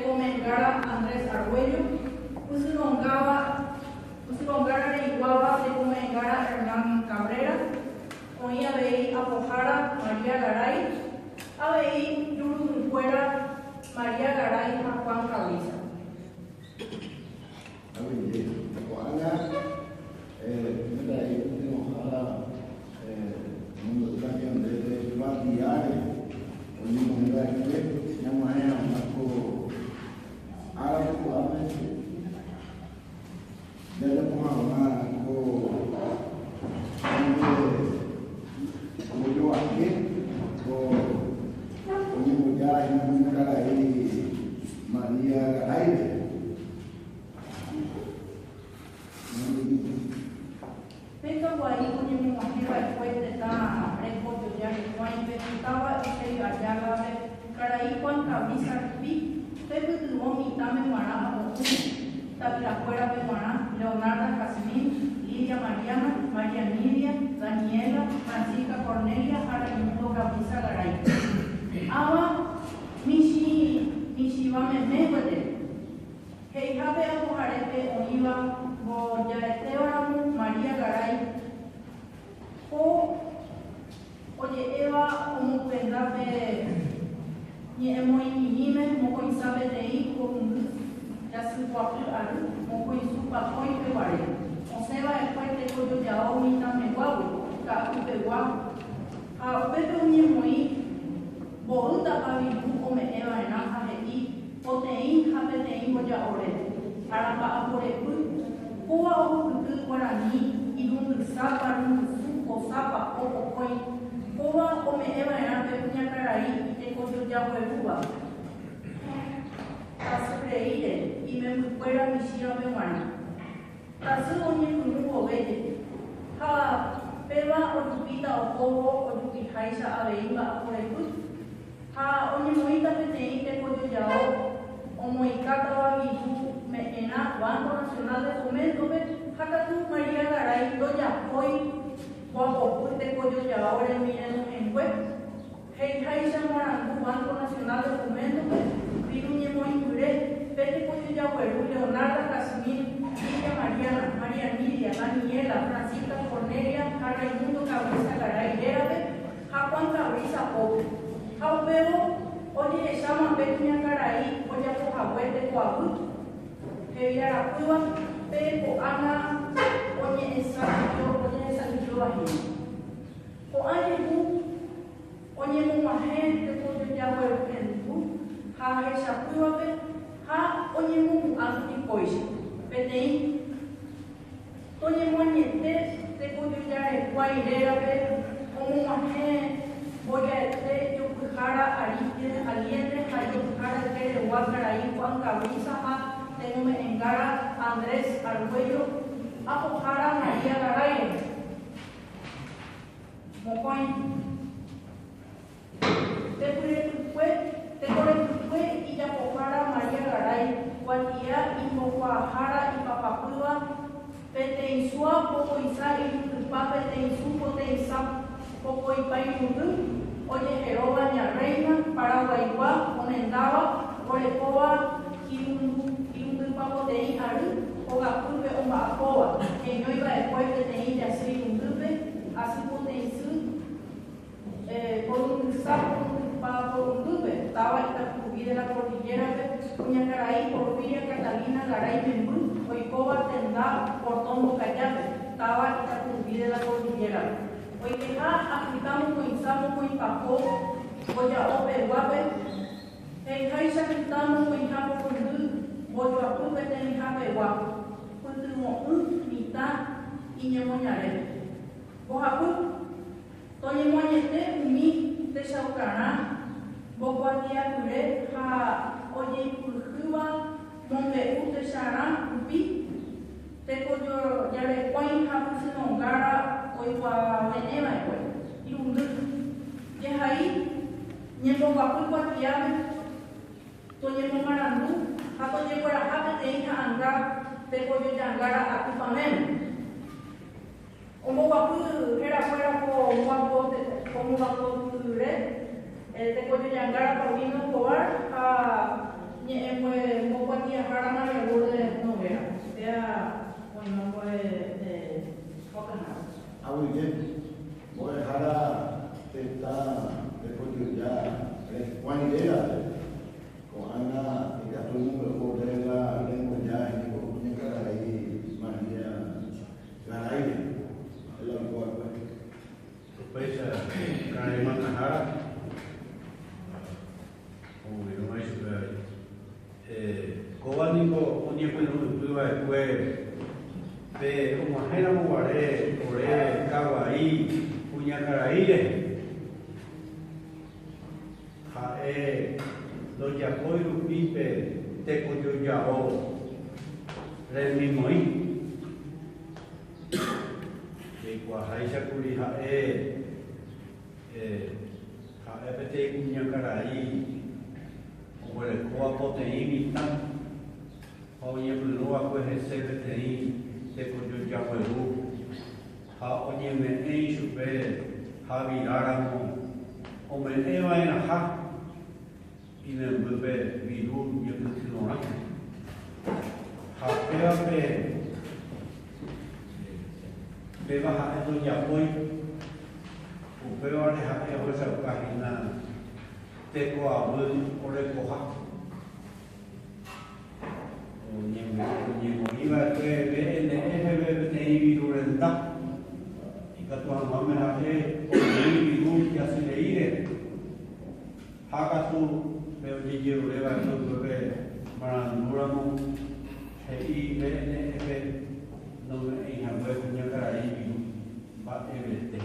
Tekome'ẽngára Andrés Argũello, pysyrõngáva pysyrõngára reiguáva Tekome'ẽngára Hernán Cabrera, oĩ avei apohára María Garay, avei jurumykuéra María Garay ha Juan Cabriza. Aguyje. Ko'ág̃a karai pytyvõhára omombe'úta ñandéve kuatiáre oñemoĩ va'ekue ñag̃uahẽ hag̃ua ko árape ko'ápe jajapo hag̃ua ko ñande ombojovake ko oñemboja hína kuñakarai María Garay rehe. Pe kaguai oñemog̃uahẽ va'ekue tetã rekojoja rekuáipe táva Eusebio Ayala-pe, karai Juan Cabriza rupi, pe pytyvõ mitãme g̃uarã apo'ỹme, ta'yrakuérape g̃uarã, Leonarda Jazmín, Lidia Mariana, María Nidia, Daniela, Francisca Cornelia ha Raimundo Cabriza Garay. Ãva michĩ michĩva meme gueteri. He'ihápe apoharépe oĩva mbojaetévaramo María Garay ko oje'éva omopyenda pe ñe'ẽmoĩmirĩme mokõisa peteĩ porundy jasypoapy ary mokõisu pakõipe guare, osẽva'ekue tekojojao mitãmeguágui ka'apypegua ha upépe oñemoĩ mboýtapa viru ome'ẽva'erã ha he'i Poteĩ ha peteĩ mboja'ore, aramba'aporepy, kóva ohupyty guarani irundysa parundysu posa papo pokõi, kóva ome'ẽva'erã pe kuñakarai itekojojaguerúva tasy reíre imembykuéra michĩvape g̃uarã. Tasy oñepyrũ vove jepi, ha péva ojupíta ohóvo ojupiháicha avei mba'aporepy, ha oñemoĩta peteĩ tekojojao omoĩkátava viru me'ẽrã Banco Nacional de Fomento-pe, ha katu María Garay ndojapói mboapopy tekojojao remirenohẽngue. He'iháicha moarandu Banco Nacional de Fomento-pe, viru ñemoĩmbyre, pe tekojojagueru Leonarda Jazmín, Lidia Mariana, María Nidia, Daniela, Francisca Cornelia ha Raimundo Cabriza Garay rérape ha Juan Cabriza pópe. Ha upévo ojehecháma pe kuñakarai ojapohague tekoavy heviarapýva pe ko'ág̃a oñehesa'ỹijóva hína. Ko'ã jehu oñemog̃uahẽ tekojojagueruhendu ha hechapývape ha oñemohu'ã kóicha, peteĩ toñemoañete tekojojarekuái rérape omog̃uahẽ mbojaete jopyhára Arístides Aliende ha jopyhára ykeregua karai Juan Cabriza ha tekome'ẽngára Andrés Argũello apohára María Garay rehe. Mokõi. Tepyrepykue, tekorepykue ijapohára María Garay, kuatia imbokuaahára ipapapýva peteĩsua pokoisa irundypa peteĩsu poteĩsa pokoipa irundy, ojeheróva Ña Reina, Paraguaigua, omendáva, orekóva irundypa poteĩ ary, hogapýpe omba'apóva, heñói va'ekue peteĩ jasy irundýpe, asy poteĩsy porundysa porundypa porundýpe, táva Itacurubi de la Cordillera-pe, kuñakarai Porfiria Catalina Garay memby, oikóva tenda Portón Mbokajápe, táva Itacurubi de la Cordillera-pe. Oikeha apyta mokõisa mokõipapo mboja'o peguápe, He'iháicha mitã mokõiha pokõindy mbojoapy peteĩha pegua, pytyvõ'ỹ mitã iñemoñarépe. Mbohapy, toñemoañete umi techaukarã mbokuatiapyre ha ojeipyhýva mombe'u techarã rupi tekojojarekuái ha pysyrõngára oikuave'ẽva'ekue. Irundy, jehai Ñemboguapy kuatiáme toñemomarandu ha tojegueraha peteĩ ha'anga tekojojangára aty pavẽme. Omboguapy herakuéra ko momba'apotyre tekojojangára Paulino Escobar ha ñe'ẽngue. rérape. Ko'ág̃a ikatu omombe'u ore la remboja hína ko kuñakarai María Garay rehe, ha'e la oiko va'ekue. Upéicha karai myakãhára omoirũva ichupe avei. Kóva niko oñepyrũ ypy va'ekue pe og̃uahẽ ramo guare ore kaguai kuñakarai rehe. Ha'e ndojapói rupi pe tekojojao remimoĩ. Jaikuaaháicha kuri ha'e ha'e peteĩ kuñakarai oguerekóva poteĩ mitã ha oñepyrũ va'ekue hese peteĩ tekojojagueru ha oñeme'ẽ ichupe haviráramo ome'ẽ va'erãha imembýpe viru ñepytyvõrã. Ha pévape péva ha'e ndojapói, upévare ha'e ohechauka hína tekoavy orekoha. Oñemoĩ va'ekue BNF pe peteĩ viru renda, ikatu hag̃uáme ha'e omoĩ viru jasy reíre. Ha katu pe ojejerure va'ekue upépe marandúramo he'i BNF nome'ẽi hague kuñakarai viru mba'evete.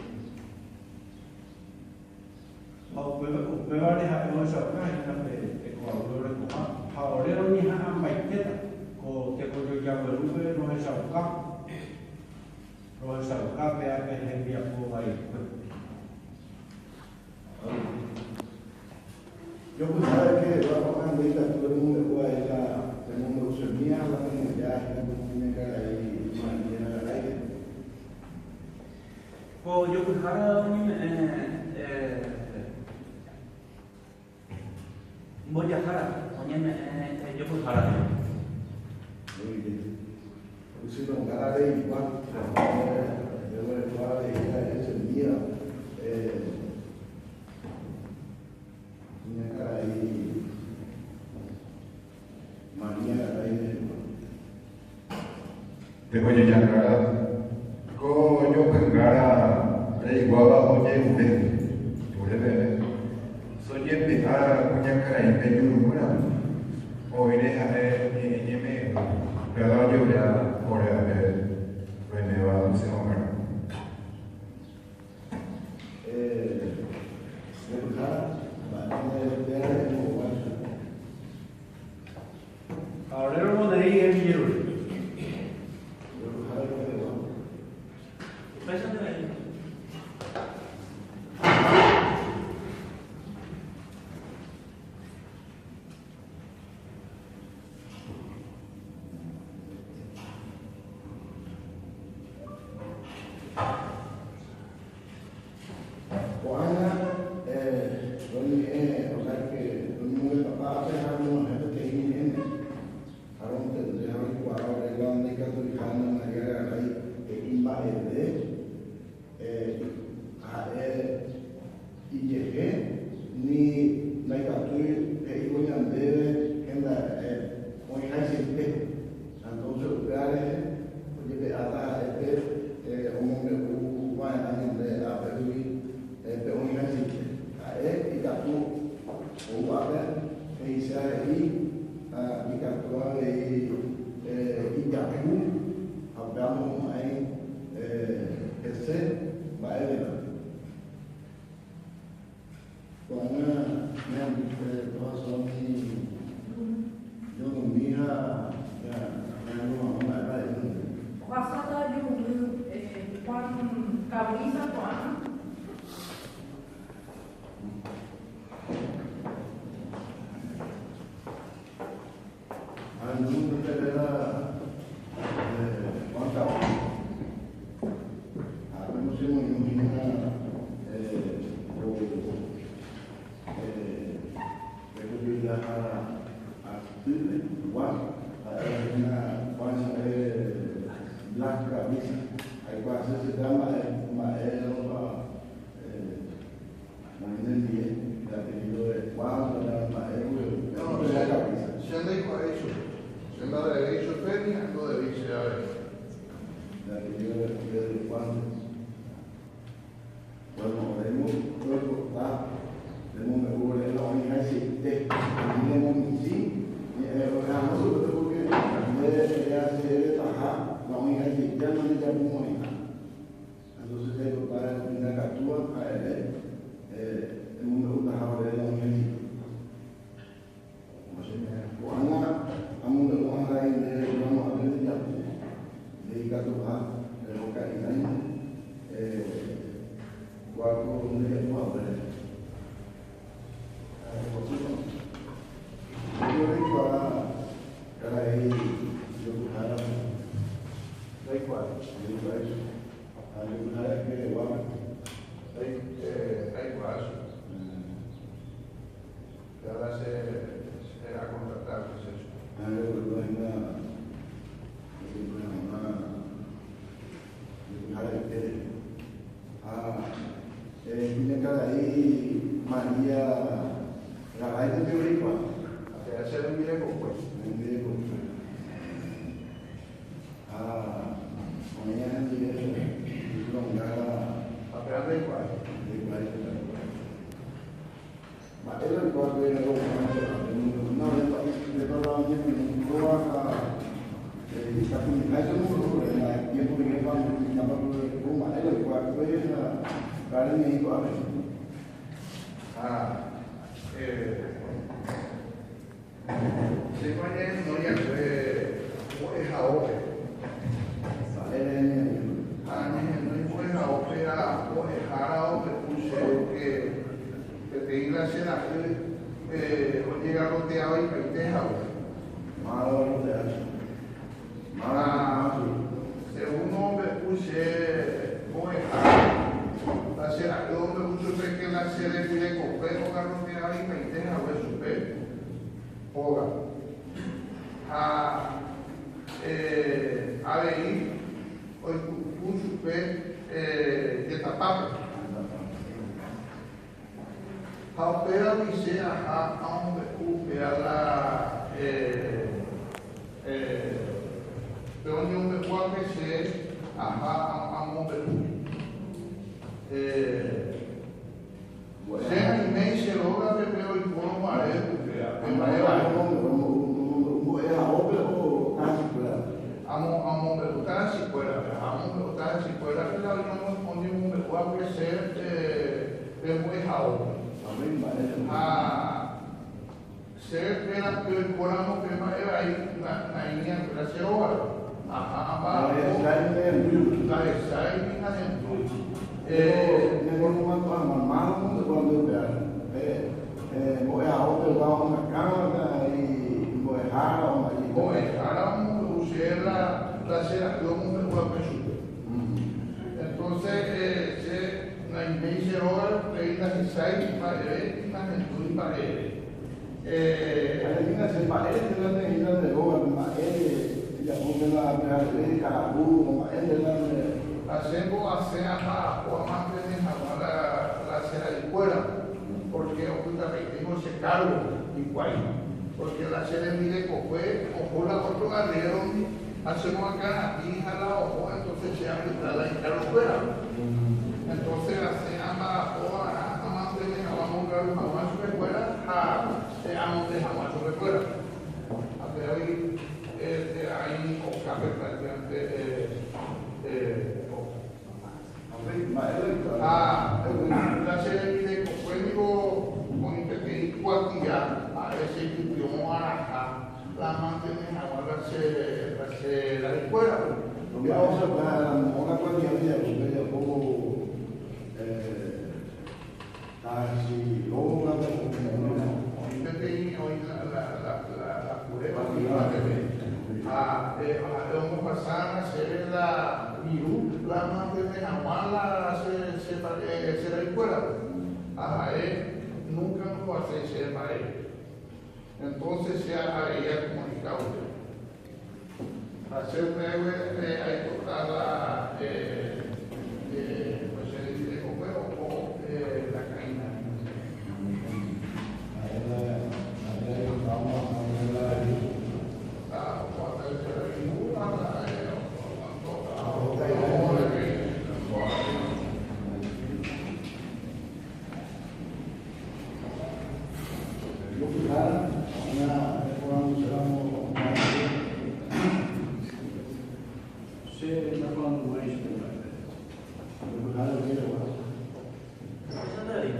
Ha upévare ha'e ohechauka hína pe tekoavy orekoha, ha ore roñeha'ãmbaitéta ko tekojojaguerúpe rohechauka, rohechauka péa pe hembiapo vaikue. Yo pues sabe que va a andar ikatu remombe'u avei la remombe'usemía ha la pemoja hína ko kuñakarai María Garay-pe. Ko jopyhára oñeme'ẽ mbojahára oñeme'ẽ jopyhárape. Muy bien. Ysyrongára reigua, reguereko avei la esemíva kuñakarai María Garay rehegua. Tekojejangára, ko jopygára reiguáva ojerure, ore peve, sojepe'a kuñakaraípe jurumýramo, oĩre ha'e ñe'ẽ ñeme'ẽmby, upéva ojeruréva ore ápe roiméva ysyrongára. Jopyhára, mba'e ñande rehe ombohovái chupe. Ha ore romoneĩ hembijerure. Jopyhára rehegua. Upéichante avei. Ko'ág̃a roñe'ẽ, o sea que roñemongetapa ápe ha rog̃uahẽ peteĩ ñe'ẽme, ha rontende ha roikuaa ore la ndaikatuiha Ana María Garay he'i mba'eve ha'e ijehe ni ndaikatúi he'ívo ñandéve oĩhaichaite. Entonces upéva rehe ojepe'áta ha'e pe omombe'u va'erã ñande ápegui pe oĩhaichaite. Ha'e ikatu ou ápe he'ise he'i ha ikatu avei ijapu ha upéva ndohomo'ãi hese mba'évera. Ko'ág̃a ñande tohasa umi jurumi ha ñahendu hag̃ua mba'épa he'i ñandéve. Ohasáta jurumi Juan Cabriza ko'ág̃a. Ahendu nde réra Juan Cabriza. Ha pémo chemoirũ hína ko tekojojaha atýpe gua, ha'éva hína Juan Blas Cabriza. Aikuaase chete mba'e mba'e. Remombe'u ore la oĩhaichaite, ani remomichĩ ñe'ẽ ore hag̃ua upépe pórke nde ere aseretaha la oĩhaichaite ha nandejapumo'ãiha. Entonces jaipota eopina katúva ha ere emombe'utaha ore la oĩhaichaite. Ko'ág̃a amombe'u andai nde reikuaamo'ã pe ndejapu, nde ikatuha reho ka'irãime kua ko ndejapu haguére. Ndéiko reikuaa karai jopyhárape? Ndaikuaái. Ndaikuaái chupe. Ha jopyhára ikereguápe? Ndaikuaa chupe. Péva che akontrata che chupe. Ha regueru hína ojepyhy hag̃ua jopyhára ykére. Ha kuñakarai María Garay jepe oreikuaa. Ha péva che rembirekokue. Rembirekokue. Ha oĩva hendive Yvyrongára. Ha péva ndaikuaái. Ndaikuaái chupe. Mba'épa oikuaa pe romombe'u ore mba'épa la oñepyrũ kóva ha ikatumiháicha omombe'u ore la tiempo rirépa mitãpa ko mba'épa oikuaakue ha ka'are ñe'ẽ ko'ápe. Ha chéko añehenói akue mbo'ehaópe. Mba'ére añehenói? Ha añehenói mbo'ehaópe ha mbo'ehára ombe'u chéve que peteĩ la che ra'y ojegarroteáva ipaite hague. Máva ogarrotea chupe? Máva Ha según ombe'u che mbo'ehára, la che ra'y ombe'u chupe que la che rembirekokue ogarroteáva ipaite hague chupe hóga. Ha avei oikutu chupe jetapápe. Ha upévagui che aha amombe'u upéva la pe oñombe'úvape che aha amombe'u. Che aiméi che rógape pe oikórõ guare upéva pe mba'e vai. Mbo'ehaópe o tahasykuérape. Amombe'u tahasykuérape ha amombe'u tahasykuérape la oñemombe'úvagui che pe mbo'ehaópe. Ha che péra pe oikóramo pe mba'e vai naiñanduéra che rógape. Aha amba'apo ndahechái ni nahendúi. Ñañemomandu'a hag̃ua máva omombe'u ambue upe ára. Pe mbo'ehaópe opa omyakãva karai mbo'ehára omba'e. Mbo'ehára omombe'u che la che ra'y omombe'u va'ekue chupe. Entonces che naiméi che rógape upéi ndahechái mba'eve ni nahendúi mba'eve. Ha'ehína che mba'ére che la ne'ĩra nde rógape, mba'ére ejapo pe la pyhareve, ka'aru, mba'ére la nde. Ha chéngo asẽ amba'apo amantene hag̃ua la la che ra'ykuéra, pórke opytapaiténgo che kárgo hikuái, pórke la che rembirekokue oho la ótro arriérondi ha chemoakãratĩ ha la oho entónse che apyta la ikargokuéra. Entónse asẽ amba'apo va'erã amantene hag̃ua amongaru hag̃ua chupekuéra ha amonde hag̃ua chupekuéra. Ha pévagui aĩ okápe prácticamente Ha la che rembirekokue niko oĩ peteĩ kuatia ha'e che ipytyvõ araha la amantene hag̃ua la che la che ra'ykuérape. Mba'éichapa la kuatia ojejapo pejapo tahachi rógape? Oĩ peteĩ oĩ la la la la kure oĩva peve ha ha'e ombohasa chéve la viru la amantene hag̃ua la che che che ra'ykuérape ha ha'e nunca nombohaséi chéve mba'e. Entonces che avei acomunica upe. Ha che upégui aipota la pues che rembirekokue oho la ka'irãime. Ha'e la aipota omo'ã la viru. Ha oho la viru ha ha'e Oho ka'irãime. oho la ka'irãime. Jopyhára, ko'ág̃a reporanduséramo mba'e. Che naporandumo'ãi chupe mba'eve. Jopyhára ojeregua. Upéichante avei.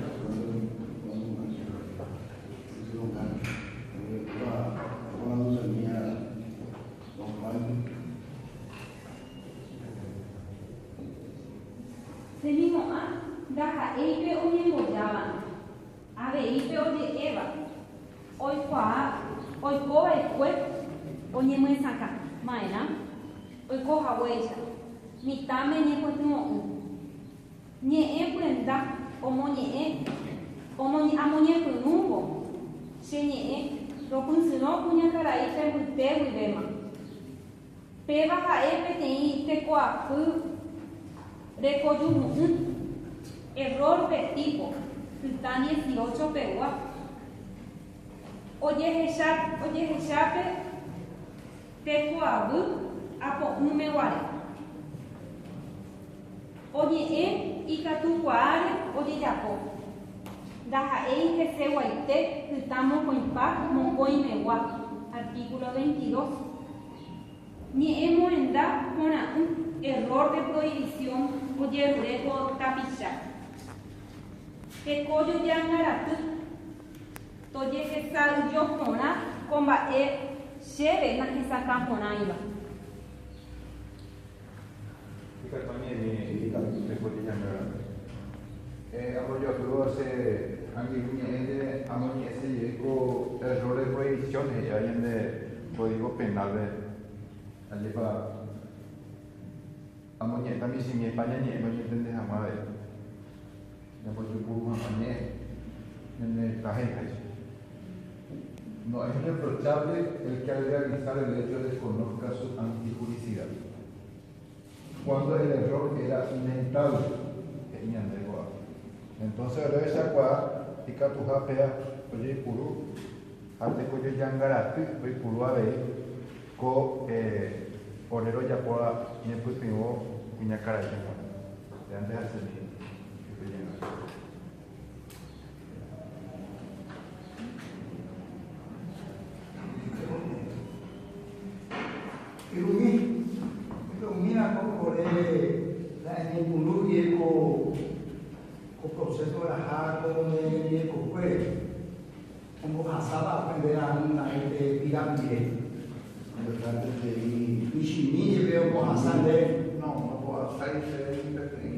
Hemimo'ã ndaha'éi pe oñembojáva'erã, avei pe oje'éva, oikuaa oikova'ekue oñemyesakã va'erã oiko haguéicha mitãme ñepytyvõ'ỹ. Ñe'ẽ pyenda omoñe'ẽ amoñepyrũvo che ñe'ẽ ropysyrõ kuñakarai pe mbyte guivéma. Péva ha'e peteĩ tekoapy rekojuhu'ỹ, error de tipo, pytã 18 pegua. Ojehechápe tekoavy apo'ỹme guare. Oñe'ẽ ikatukuaáre ojejapo, ndaha'éi heseguaite pytã mokõipa mokõimegua, artículo 22. Ñe'ẽ moenda porã'ỹ, error de prohibición, ojerure ko tapicha. Tekojojangaratý, tojehesa'ỹijo porã ko mba'e chéve nahesakã porãiva. Ikatu añe'ẽmi tekojojangaratý. Ambojoapývo che angirũ ñe'ẽre amoñe'ẽse jey ko error de prohibición he'íva ñande Código Penal-pe. Ajépa amoñe'ẽta michĩmi España ñe'ẽme oñentende hag̃ua avei. Ñambojopuru hag̃ua ñe'ẽ ñane retã he'iháicha. No es reprochable el que al realizar el hecho desconozca su antijuricidad. Cuando el error era inevitable, he'i ñande ko'ápe. Entonces rohechakuaa ikatuha péa ojeipuru ha tekojojangaraty oipuru avei ko ore rojapóva ñepytyvõ kuñakaraípe g̃uarã. Péante ha'esemi upe jey. Irũmi, Irũmína ko ore la eñepyrũ guie ko ko proceso raha ko ne rembirekokuére ombohasáva aprende ramo mba'e pe pirapire. Michĩmi jepe ombohasa nde. No, nombohasái chéve ni peteĩ.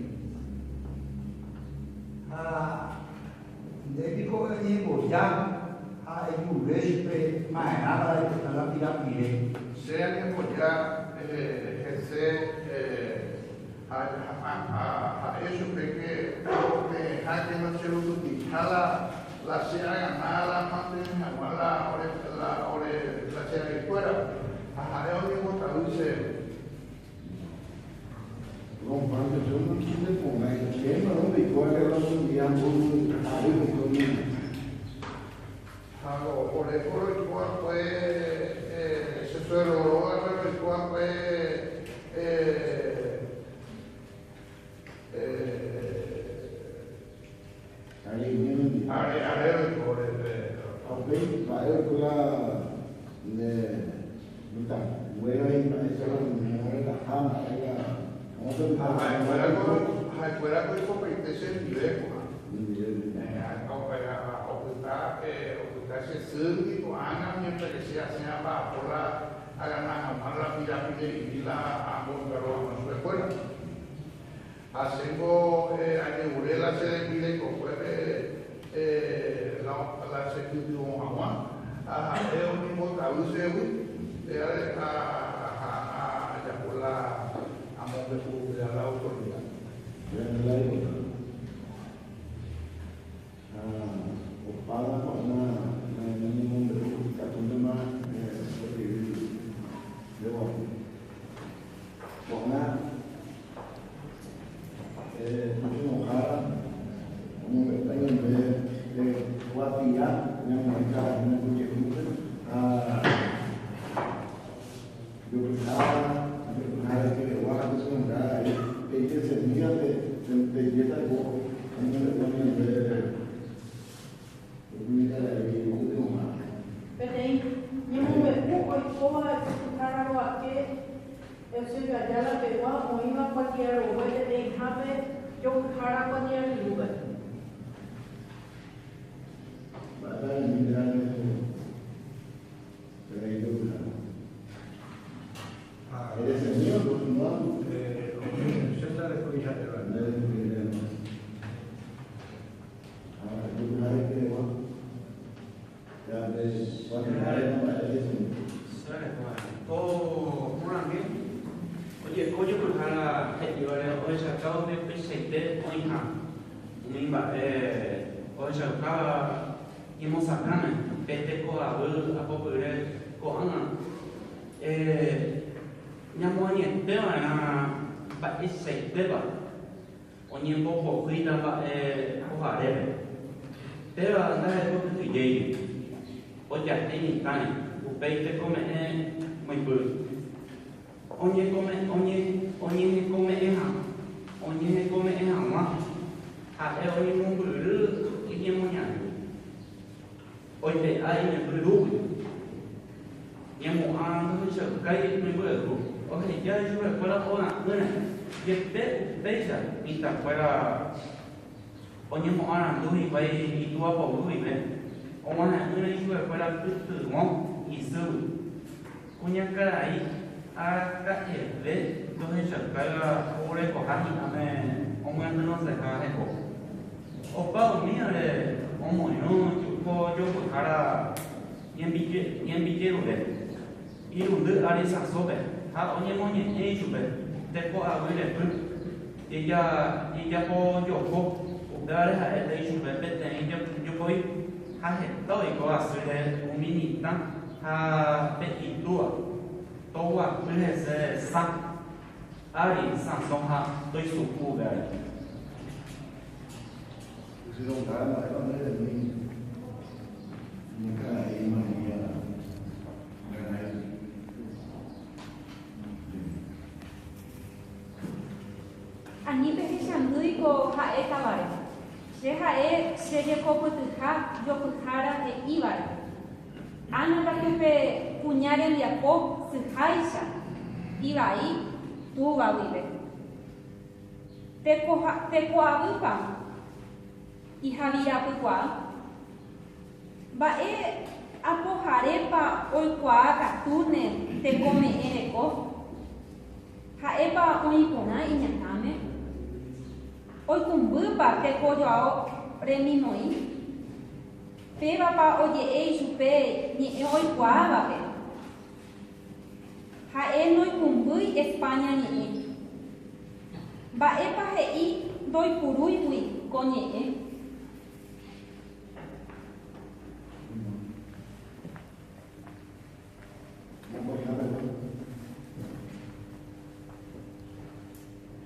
Ha nde piko eñemboja ha ejure chupe ma'erãpa reipota la pirapire. Che añemboja hese ha ha'e chupe ke ome'ẽha ke la che rupytyha la che agana la amantene hag̃ua la ore la ore la che ra'ykuéra ha ha'e oñembotavy chéve. Don Juan de Dios no quise poner, que no lo dijo el otro día, muy algo conmigo. Ha ore roiko va'ekue che suegro rógape roiko va'ekue are are roiko ore pe. Ha upéi mba'e oiko la nde mitãnguéra imba'éichapa orelaha mba'e la Ha'ekuéra ko oikopaite chendive ko'ã. Opyta che sýndi ko'ág̃a oñempereche asẽ amba'apo la agana hag̃ua la pirapire'imi la ambo'yguaru hag̃ua chupekuéra. Ha chéngo ajerure la che rembirekokuépe la chepytyvõ hag̃ua ha ha'e oñembotavy chégui péare ha ajapo la amombe'u upéva la autoridad. Ha opáva ko'ág̃a ñañemombe'u ikatúntema ojevy jeguapy. Ko'ág̃a pytyvõhára omombe'úta ñandéve pe kuatia ñamoĩta hína ko jehúpe ha jopyhára, jopyhára ikeregua ha pytyvõhára he'i peikesemíva pejéta ko omombe'úva ñandéve ko kuñakarai pytyvõhára. Yala pegua oĩva kuatiarogue peteĩhápe jokyhára kuatiaryrúpe. Mba'épa eremi térã karai jokyhára? Eresemi o continua? Che ndarekói ha'éva. Ha jokyhára ikeregua. Ko porãngue ojeko jopyhára he'ívare ohechauka umi upeichaite oĩha umi mba'e ohechaukáva ñemosakãme pe tekoavy apopyre ko'ág̃a ñamoañeteva'erã mba'eichaitépa Oñembopohýita mba'e poharépe. Péva ndaheko kyhyjéigui. Oja'e mitãre, upéi tekome'ẽ moipyry. Oñehekome'ẽ hag̃ua ha'e oñemombyry iñemoñarépe. Oipe'a imemby rúgui. Ñemo'ã ndohechaukái imembyayhu, oheja ichupekuéra oga'ỹre. Jepe upéicha mitãkuéra oñemo'ãrandu hikuái itúva poguy guive, og̃uahẽ'ỹre ichupekuéra pytyvõ isýgui. Kuñakarai araka'eve ndohechaukáiva oguerekoha hi'ãme omyatyrõseha heko. Opa umívare omoirũ ko jopyhára ñembijerure irundy ary sãsópe ha oñemoñe'ẽ ichupe teko avy repy jejapojoko, upévare ha'éta ichupe peteĩ jopoi ha heta oiko asýre umi mitã ha pe itúa toguapy hese sã ári sãso ha toisu'u upévare. Pysyrõhára mba'épa nde remi ñekarai María Garay. Ani pehechandýi ko ha'étavare, che ha'e che jekopytyha jopyhára he'ívare. Ág̃a katu pe kuña rembiapo syháicha ivai túva guive. Tekoavýpa ihavirapykuaa? Mba'e apoharépa oikuaa katúne tekome'ẽ reko? Ha'épa oĩ porã iñakãme? Oikũmbýpa tekojoao remimoĩ? Pévapa oje'e ichupe ñe'ẽ oikuaávape? Ha'e noikũmbýi España ñe'ẽ. Mba'épa he'i ndoipurúigui ko ñe'ẽ?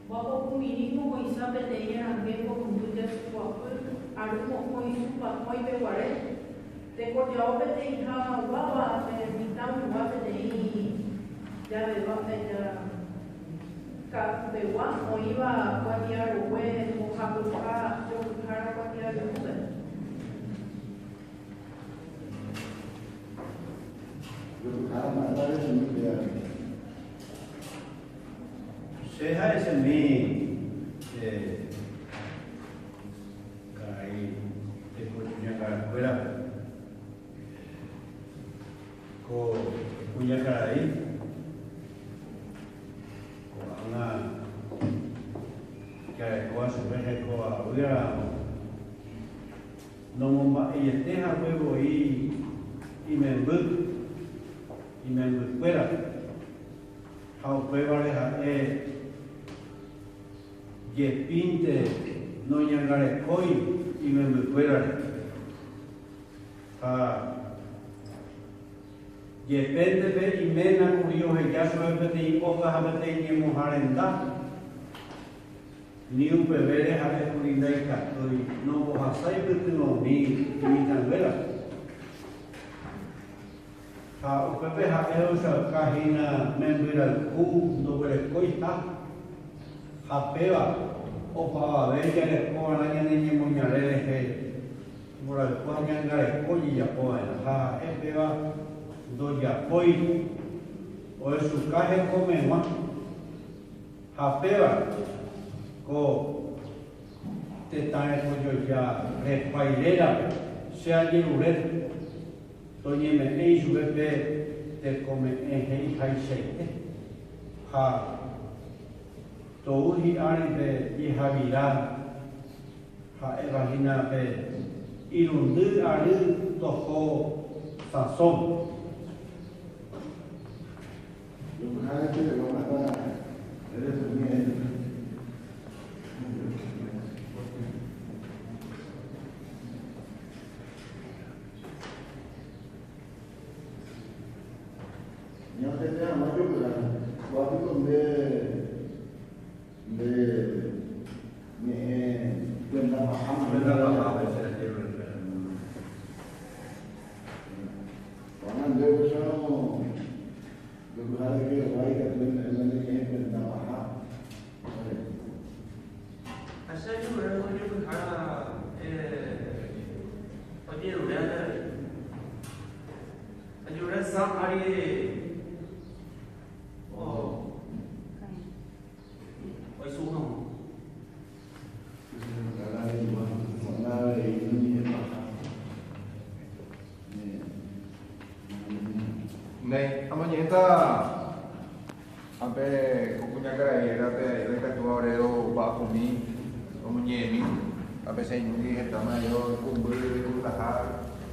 Mboapokumirĩ mokõisa peteĩ arange mbohupy jasypoapy ary mokõi su pakõi peguare, tekojao peteĩha guáva pe mitã guigua peteĩ javegua ka'apypegua oĩva kuatia rogue mbohapyha jopyhára kuatia ryvúpe. Jopyhára mba'épa rechemi péva. Che ha'esemi karai tekojojakarakuérape, ko kuñakarai ko'ág̃a jarekóva chupe hekoavýramo nomomba'eiete hague voi imemby, imembykuérape. Ha upévare ha'e jepínte noñangarekói imembykuérare. Ha jepénte pe iména kuri oheja chupe peteĩ óga ha peteĩ ñemuha renda, ni upevére ha'e kuri ndaikatúi nombohasái pytyvõmi imitãnguérape. Ha upépe ha'e ohechauka hína membyrayhu ndoguerekóiha, ha péva opavave jarekova'erã ñane ñemoñare rehe mborayhu ha ñangareko ojejapova'erã, ha ha'e péva ndojapói ohechuka hekomeg̃ua. Ha péva ko tetã rekojoja rekuái rérape che ajeruréta, toñeme'ẽ ichupe pe tekome'ẽ he'ihaichaite ha tou hi'ári pe jehavira ha'éva hína pe irundy ary toho sãsóme. Ñantende hag̃ua jopyha, ko'ápe ko nde nde ñe'ẽ pyenda paháma. Pyenda pahápe che ajerure. Ko'ág̃a nde upéicharõ jopyha de Jehová ikatu eme'ẽ ñane ñe'ẽ pyenda paha. Ha che ajerure ko jopyha ojerure avei. Ajerure sã ári oisu'u hag̃ua. Néi, amoñe'ẽta ápe ko kuñakarai rérape roikatúva ore romba'apomi, romoñe'ẽmi, ápe che irũgui hetáma aĩ oikũmby roikundaha,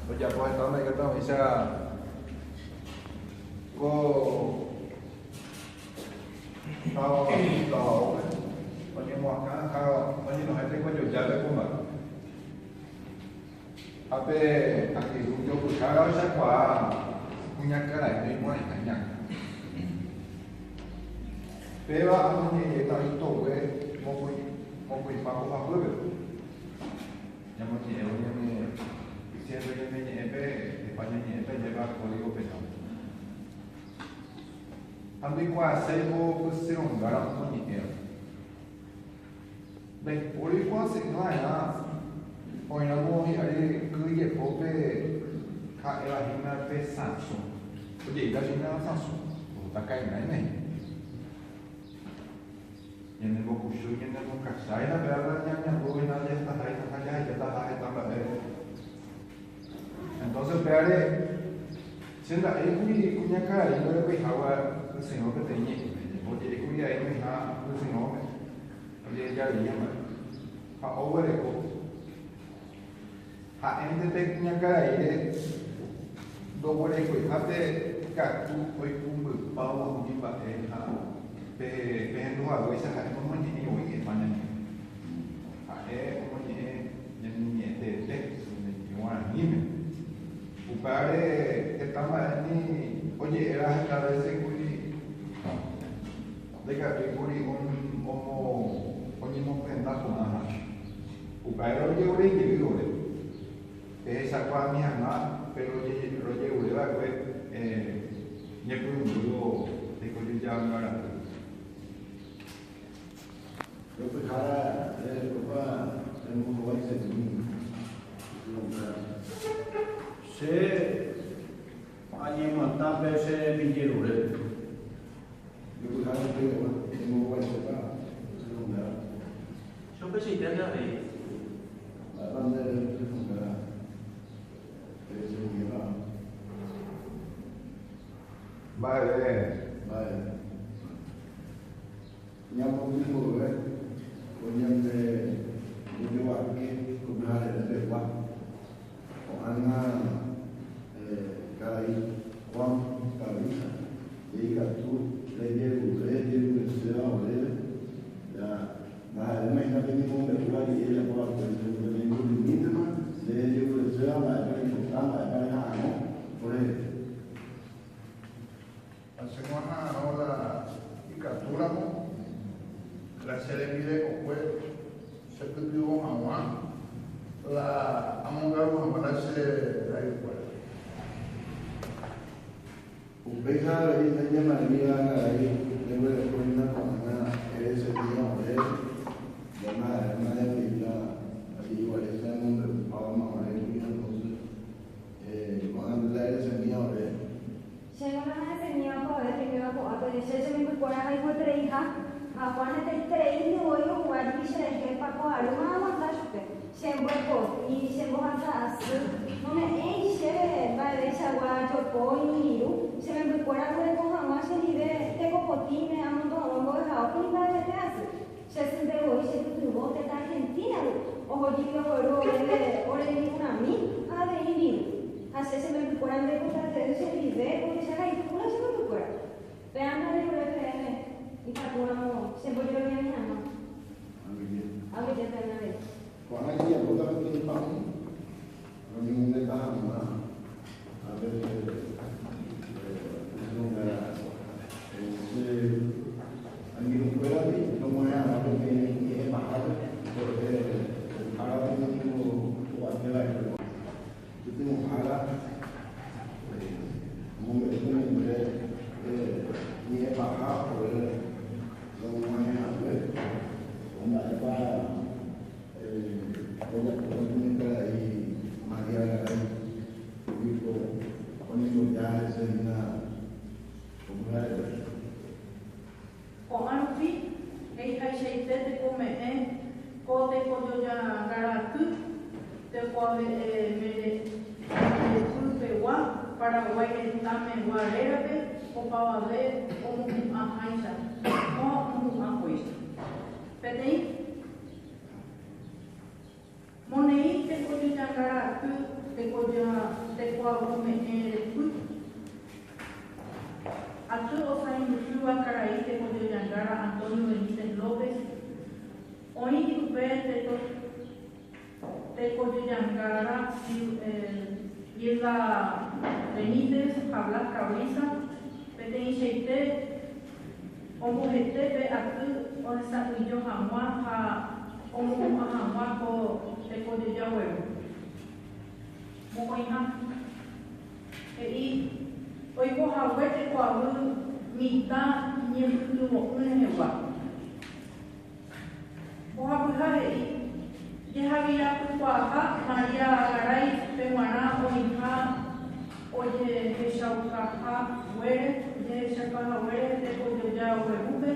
rojapo heta mba'e ikatu hag̃uáicha ko táva tavaópe oñemoakã ha oñenohẽ tekojojápe ko mba'e. Ha pe angirũ jopyhára ohechakuaa kuñakarai noimo'ãiha iñakã. Péva amoñe'ẽta itogue mokõipa pohaguépe. Ñamoñe'ẽvo ñane siempre ñane ñe'ẽpe España ñe'ẽpe ajépa Código Penal. Ha ndoikuaaséivo pysyrõngára omoñe'ẽva. Ndaipóri oikuaase'ỹ va'erã oĩramo hi'ári kyhyjepópe ha'éva hína pe sãso. Oje'íta hína sãso, otaka'imẽme hína. Ñanembokuchu, ñanemokachái ha péva ñañandu hína jahetaha ha jahejataha heta mba'e. Entonces upévare che nda'éi kuri kuñakarai ndorekoihágua pysyrõ peteĩ ñe'ẽme, oje'ékuri ae oĩha pysyrõme ojeheja rei mba'e. Ha oguereko. Ha'énte pe kuñakaraíre ndoguerekoiha pe katu oikũmbypávo umi mba'e ha pe pehendu haguéicha ha'e nomoñe'ẽi voi España ñe'ẽ. Ha'e omoñe'ẽ ñane ñe'ẽtete, ñane ñe'ẽ guaraníme. Upévare heta mba'e ni oje'éva heta vése kuri ndaikatúi kuri oñemopyenda porã ha'e. Upévare rojerure jey ore. Pehechakuaami hag̃ua pe rojerure va'ekue ñepyrũmbývo tekojojavy'arapy. Jopyhára rerekópa rembohovaisemi pysyrõngára. Che añemoatã pe che rembijerurépe. Jopyhára upéva rembohovaisépa pysyrõngára. Che upeichaite avei. Mba'épa nde pysyrõngára rejesegíva? Mba'eve. Mba'eve. Ñamoĩ mboyve ko ñande mbojovake ko pyhareve pegua, ko'ág̃a karai Juan Pavisa, nde ikatu rejerure jerureséva oréve, ja ndaha'éima hína pe ñemombe'úva rire ejapo va'ekue, peteĩ mbytymíntema nde rejerureséva mba'épa reipota, mba'épa reha'arõ orehe. Hacemos aha'arõ la ikatúramo la che rembirekokue chepytyvõ hag̃ua la amongaru hag̃ua la che ra'ykuéra. Upéicha avei nde Ña María karai reguereko hína ko'ág̃a eresemíva oréve, ndéma ha'éma avei la ajejuare che amombe'upávama orékuri entonces ko'ág̃a nde la eresemíva oréve. Chéngo la na'esemíva opavave primero ko'ápe che che membykuéra ahayhuetereiha. Ha Juan hetaitereínte voi ohuga jepi cherehe Paco arýma aguanta chupe. Chembyepoti, chembohasa asy, nome'ẽi chéve mba'eveichagua jopói ni viru, che membykuéra aguereko hag̃ua chendive teko potĩme amondo hag̃ua mbo'ehaópe ni mba'evete asy. Che sýnte voi chepytyvõ tetã Argentina-gui, oho jepi ogueru oréve ore rembi'urãmi ha avei viru. Ha che che membykuéra ndoipotajeýi chendive ohechahayhúla che membykuéra. Péa ndajerure peẽme ikatúramo chembojeroviami hag̃ua. Aguyje peẽme avei. Ko'ág̃a jajapóta peteĩ pa'ũ roñemongeta hag̃ua ápe pysyrõngára che angirũkuérandi rog̃uahẽ hag̃ua peteĩ ñe'ẽ pahápe pórke árape ningo oguahẽ va'ekue. Pytyvõhára omombe'u penendive ñe'ẽ paha ore rog̃uahẽ hague ha mba'épa ojapóta kuñakarai María Garay oiko oñemboja hese hína ko pyhareve. Ko'ã rupi, he'ihaichaite tekome'ẽ ko tekojojangaraty tekoave'ẽmerepy pegua Paraguái retãmegua rérape opavave omohu'ãháicha ha omohu'ã kóicha. Peteĩ. Moneĩ tekojojangaraty tekoave'ẽmerepy Aty osãimbyhýva karai tekojojangára Antonio Benítez López oĩ upe tekojojangára Hilda Benítez ha Blas Cabriza peteĩchaite ombohete pe aty ohesa'ỹijo hag̃ua ha omohu'ã hag̃ua ko tekojoja gueru. Mokõiha. He'i oikohague tekoavy mitã ñepytyvõ'ỹ rehegua. Mbohapyha he'i jehavirapykuaaha María Garay peg̃uarã oĩha ojehechaukahaguére tekojoja guerúpe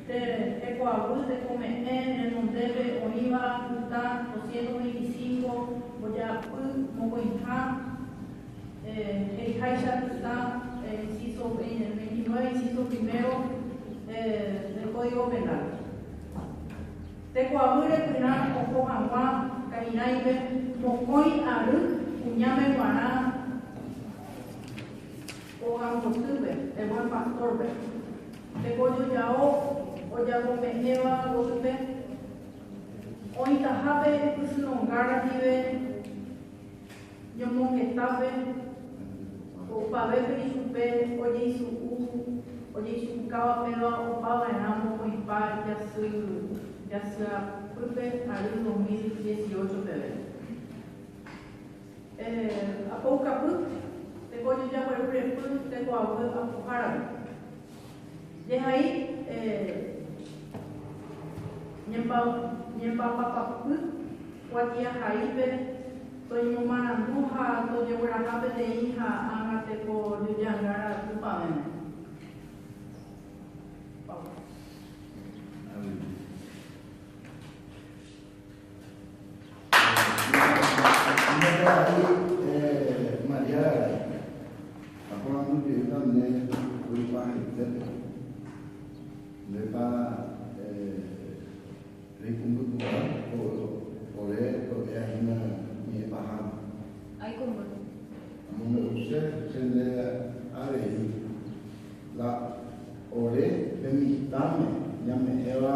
tekoavy tekome'ẽ renondépe oĩva pytã 225 mbojoapy mokõiha he'iháicha pytã inciso 29 inciso primero del Código Penal. Tekoavy repyrã oho hag̃ua ka'irãipe mokõi ary kuñáme g̃uarã ogambotýpe, el Buen Pastor-pe. Tekojojao ojapome'ẽva gotype oĩtahápe pysyrõngára ndive ñomongetápe opavépe ichupe ojeisu'u ojeisu'ukáva péva opava'erã mokõipa jasy jasyapýpe ary 2018 peve. Apoukapy tekojojagueru repy tekoavy apohárape. Jehai ñembapapapy kuatiahaípe toñemomarandu ha tojegueraha peteĩ ha ág̃a tekojojangára tupãvéme. Kuñakarai María Garay, aporandu jeýta nde oikuaahaitépe, ndépa reikũmbykuaa ko ore ro'éa hína ñe'ẽ paháme? Aikũmby. Amombe'u che nde avei la ore pe mitãme ñame'ẽva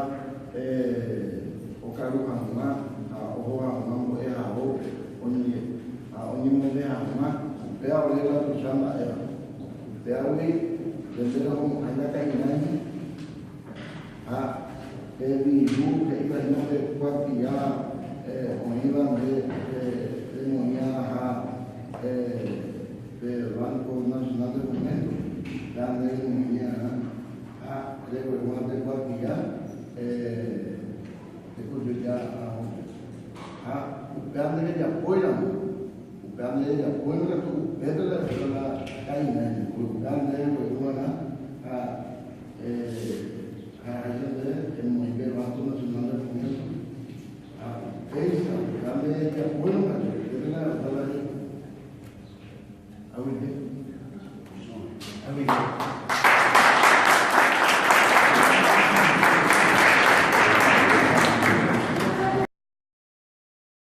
okaru hag̃ua ha oho hag̃ua mbo'ehaópe ha oñemonde hag̃ua, upéva ore la tuicha mba'éva. Upévagui nde nderehomo'ãi la ka'irãime ha pe viru he'íva hína pe kuatia oĩva nde remoĩa'ãha pe Banco Nacional de Fomento, la nde remoĩa'ãha ha reguerúva nde kuatia tekojoja ahópe. Ha upéva nderejapóiramo, upéva nderejapóirõ katu upépe la reho la ka'irãime, upéva nde regueruva'erã ha ha he'i nde. Ndajapóirõ ndaje, la Aguyje. Aguyje.